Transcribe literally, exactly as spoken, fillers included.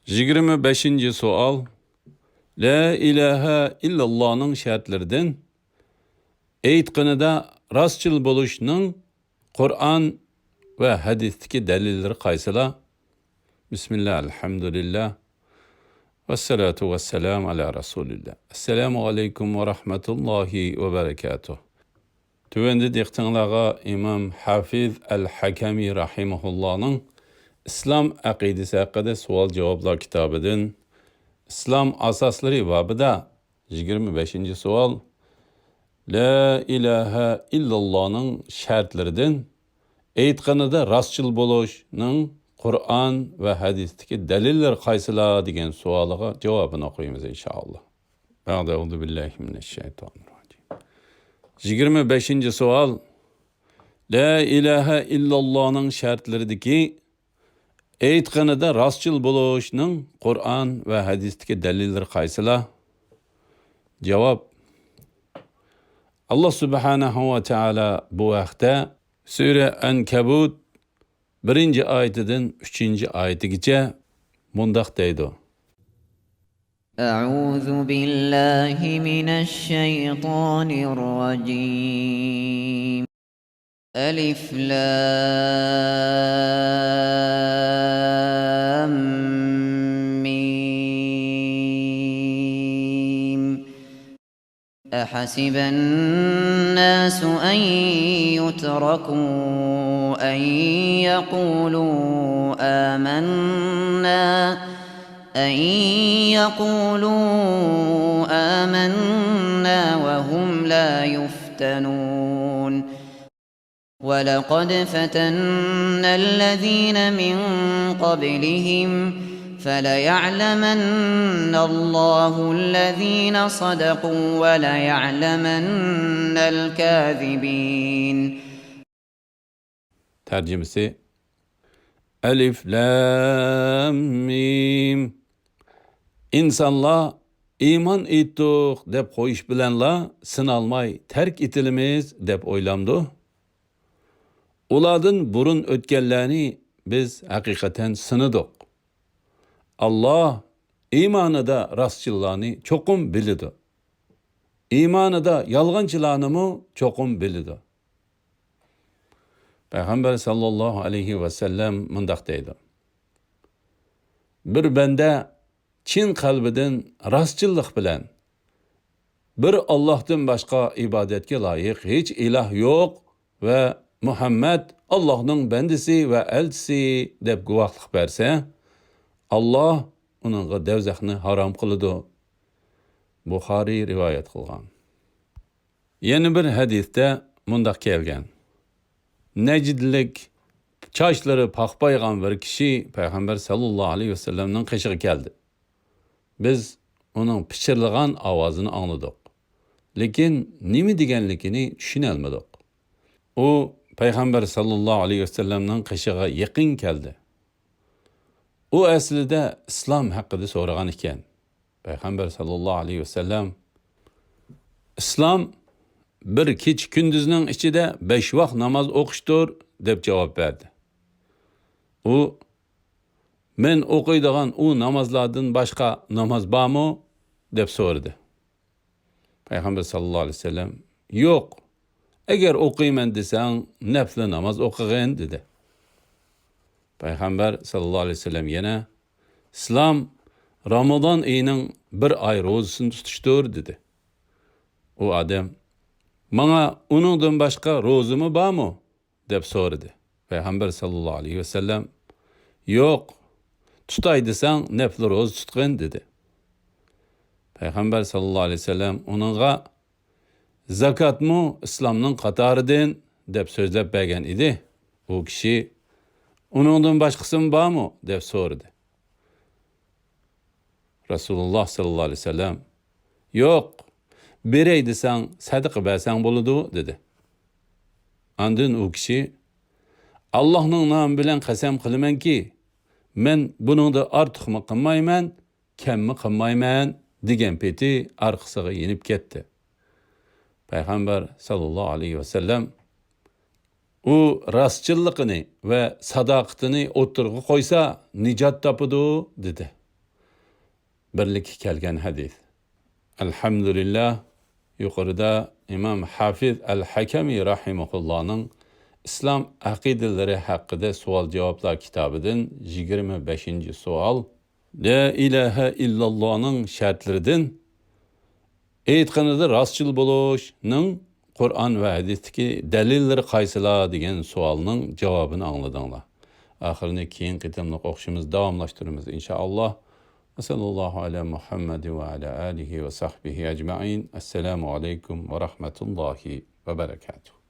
يىگىرمە بەشىنچى سوئال. لا ئىلاھە ئىللاللانىڭ شەرتلىرىدىن ئېيتقىنىدا راستچىل بولۇشنىڭ قۇرئان ۋە ھەدىستىكى دەلىللىرى قايسىلار؟ بىسمىللا، ئەلھەمدۇلىللا، ۋەسسالاتۇ ۋەسسالامۇ ئالا رەسۇلىللا. ئەسسالامۇ ئەلەيكۇم ۋە رەھمەتۇللاھى ۋە بەرەكاتۇھ. تۆۋەندە دىققىتىڭلارغا ئىمام ھافىز ئەل ھەكەمى رەھىمەھۇللانىڭ ئىسلام ئەقىدىسى ھەققىدە سوئال-جاۋابلار كىتابىدىن ئىسلام ئاساسلىرى بابىدا يىگىرمە بەشىنچى سوئال. لا ئىلاھە ئىللاللانىڭ شەرتلىرىدىن ئېيتقىنىدا راستچىل بولۇشنىڭ قۇرئان ۋە ھەدىستىكى دەلىللىرى قايسىلار دېگەن سوئالىغا جاۋابىنى ئوقۇيمىز ئىنشائاللا. بەئدە، ئەئۇزۇ بىللاھى مىنەششەيتانىرراجىم. يىگىرمە بەشىنچى سوئال. لا ئىلاھە ئىللاللانىڭ شەرتلىرىدىكى ئېيتقىنىدا راستچىل بولۇشنىڭ قۇرئان ۋە ھەدىستىكى دەلىللىرى قايسىلار؟ جاۋاب. ئاللا سۇبھانەھۇ ۋە تائالا بۇ ھەقتە سۈرە ئەنكەبۇت بىرىنچى ئايىتىدىن ئۈچىنچى ئايىتىگىچە مۇنداق دەيدۇ. أعوذ بالله من الشيطان الرجيم. ألف لام ميم. أحسب الناس أن يتركوا أن يقولوا آمنا، أن يقولوا آمنا وهم لا يفتنون. ولقد فتنا الذين من قبلهم فليعلمن الله الذين صدقوا وليعلمن الكاذبين. تەرجىمىسى. ئەلىف لام مىم. ئىنسانلار ئىمان ئېيتتۇق دەپ قويۇش بىلەنلا سىنالماي تەرك ئېتىلىمىز دەپ ئويلامدۇ؟ ئۇلاردىن بۇرۇن ئۆتكەنلەرنى بىز ھەقىقەتەن سىنىدۇق. ئاللا ئىمانىدا راستچىللارنى چوقۇم بىلىدۇ. ئىمانىدا يالغانچىلارنىمۇ چوقۇم بىلىدۇ. پەيغەمبەر ساللاللاھۇ ئەلەيھى ۋەسەللەم مۇنداق دەيدۇ. بىر بەندە چىن قەلبىدىن راستچىللىق بىلەن، بىر ئاللاھتىن باشقا ئىبادەتكە لايىق ھېچ ئىلاھ يوق ۋە مۇھەممەد ئاللاھنىڭ بەندىسى ۋە ئەلچىسى دەپ گۇۋاھلىق بەرسە، ئاللاھ ئۇنىڭغا دەۋزەخنى ھارام قىلىدۇ. بۇخارىي رىۋايەت قىلغان. يەنە بىر ھەدىستە مۇنداق كەلگەن. نەجدلىك، چاچلىرى پاخپايغان بىر كىشى پەيغەمبەر ساللاللاھۇ ئەلەيھى ۋەسەللەمنىڭ قېشىغا كەلدى. بىز ئۇنىڭ پىچىرلىغان ئاۋازىنى ئاڭلىدۇق. لېكىن نېمە دېگەنلىكىنى چۈشىنەلمىدۇق. ئۇ پەيغەمبەر ساللاللاھۇ ئەلەيھى ۋەسەللەمنىڭ قېشىغا يېقىن كەلدى. ئۇ ئەسلىدە ئىسلام ھەققىدە سورىغان ئىكەن. پەيغەمبەر ساللاللاھۇ ئەلەيھى ۋەسەللەم، «ئىسلام بىر كېچە-كۈندۈزنىڭ ئىچىدە بەش ۋاق ناماز ئوقۇشتۇر» دەپ جاۋاب بەردى. ئۇ، «مەن ئوقۇيدىغان ئۇ نامازلاردىن باشقا ناماز بارمۇ؟» دەپ سورىدى. پەيغەمبەر ساللاللاھۇ ئەلەيھى ۋەسەللەم، «يوق، ئەگەر ئوقۇيمەن دېسەڭ، نەپلى ناماز ئوقۇغىن» دېدى. پەيغەمبەر ساللاللاھۇ ئەلەيھى ۋەسەللەم يەنە، «ئىسلام رامىزان ئېيىنىڭ بىر ئاي روزىسىنى تۇتۇشتۇر» دېدى. ئۇ ئادەم، «ماڭا ئۇنىڭدىن باشقا روزىمۇ بارمۇ؟» دەپ سورىدى. پەيغەمبەر ساللاللاھۇ ئەلەيھى ۋەسەللەم، «يوق، تۇتاي دېسەڭ، نەپلى روزا تۇتقىن» دېدى. پەيغەمبەر ساللاللاھۇ ئەلەيھى ۋەسەللەم ئۇنىڭغا، «زاكاتمۇ ئىسلامنىڭ قاتارىدىن» دەپ سۆزلەپ بەرگەن ئىدى. ئۇ كىشى، «ئۇنىڭدىن باشقىسىمۇ بارمۇ؟» دەپ سورىدى. رەسۇلۇللاھ ساللاللاھۇ ئەلەيھى ۋەسەللەم، «يوق، بېرەي دېسەڭ، سەدىقە بەرسەڭ بولىدۇ» دېدى. ئاندىن ئۇ كىشى، «ئاللاھنىڭ نامى بىلەن قەسەم قىلىمەنكى، مەن بۇنىڭدا ئارتۇقمۇ قىلمايمەن، كەممۇ قىلمايمەن» دېگەن پېتى ئارقىسىغا يېنىپ كەتتى. پەيغەمبەر ساللاللاھۇ ئەلەيھى ۋەسەللەم، «ئۇ راستچىللىقىنى ۋە ساداقىتىنى ئوتتۇرىغا قويسا، نىجات تاپىدۇ» دېدى. بىرلىككە كەلگەن ھەدىس. ئەلھەمدۇلىللا، يۇقىرىدا ئىمام ھافىز ئەل ھەكەمى رەھىمەھۇللانىڭ ئىسلام ئەقىدىلىرى ھەققىدە سوئال-جاۋابلار كىتابىدىن يىگىرمە بەشىنچى سوئال، لا ئىلاھە ئىللاللانىڭ شەرتلىرىدىن ئېيتقىنىدا راستچىل بولۇشنىڭ قۇرئان ۋە ھەدىستىكى دەلىللىرى قايسىلار دېگەن سوئالنىڭ جاۋابىنى ئاڭلىدىڭلار. ئاخىرىنى كېيىنكى قېتىملىق ئوقۇشىمىز داۋاملاشتۇرىمىز، ئىنشائاللا. وصلى الله على محمد وعلى آله وصحبه أجمعين. السلام عليكم ورحمة الله وبركاته.